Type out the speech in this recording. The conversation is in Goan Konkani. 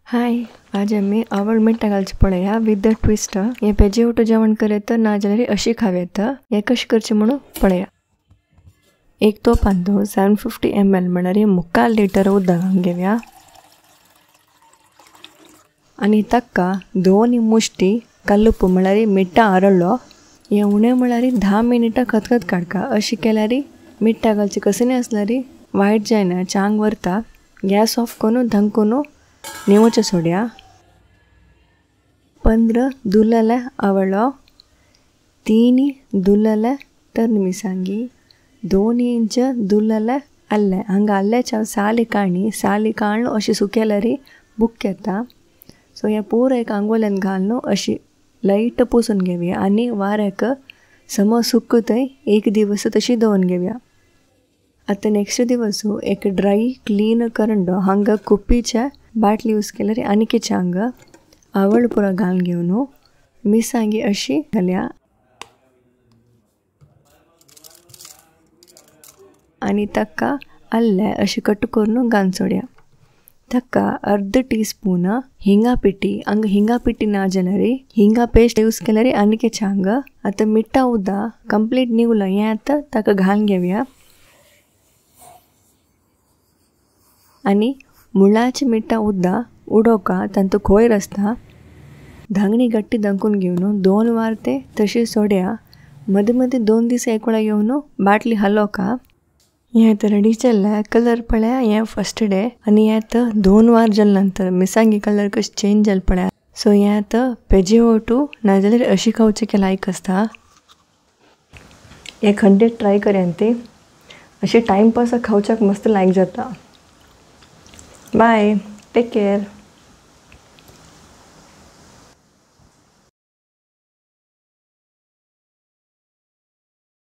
हाय, आज आमी आवळ मिठा घालचें पळया विथ the twist. हें पेजे ओटो जेवण करता ना जाल्यार अशी खावं येता. हें कशें करचें म्हणून पळया. एक तोपांत 750 ml म्हळ्यार मुक्काल लिटर उदक घालून घेवया आनी ताका 2 मुश्टी कल्लुप्पू म्हळ्यार मिठा आरळ्ळो. हें उणें म्हळ्यार 10 मिनटां खतखत काडका. अशें केल्यार मिठा घालचें कसलें आसल्यार वायट जायना, चांग व्हरता. गॅस ऑफ करून धांकून न्हिवचें सोडया. 15 दुलले आवळो, 3 दुलले तरणी मिरसांगी, 2 इंच दुलले आल्लें. हांगा आल्ल्याच्या साली काडली, साली काडून अशें सुकेल्यार बुक येता. सो हें पुरो एक आंगोल्यान घालून अशी लायट पुसून घेवया आनी वाऱ्याक सम सुक थंय एक दिवस तशी दवरून घेवया. आतां नेक्स्ट दिवस एक ड्राय क्लीन करंडो हांगा कुपीच्या बाटली यूज केल्यार आनी चांग आवळ पुरो घालून घेवन मिरसांगी अशी घालया आनी ताका आल्लें अशें कट करून घालून सोडया. ताका अर्द टी स्पून हिंगा पिठी, हांगा हिंगा पिठी ना जाल्यार हिंगा पेस्ट यूज केल्यार आनी चांग. आतां मिठा उदक कंप्लीट निवला हें आतां ताका घालून घेवया आनी मुळाचें मिठा उदक उडोवका तांतूं कोयर आसता. धांगणी गट्टी धांकून घेवन 2 वार ते तशें सोडया. मदीं मदीं 2 दीस एक वेळा येवन बाटली हालोवका. हें आतां रेडी जाल्लें. कलर पळया, हें फर्स्ट डे आनी हें आतां 2 वार जाले नंतर मिरसांगी कलर कशें चेंज जालें पळया. सो हें आतां पेजे ओटू नाजाल्यार अशी खावचें की लायक आसता. हें खंडीत ट्राय करया ती अशें टायमपासाक खावच्याक मस्त लायक जाता. Bye, take care.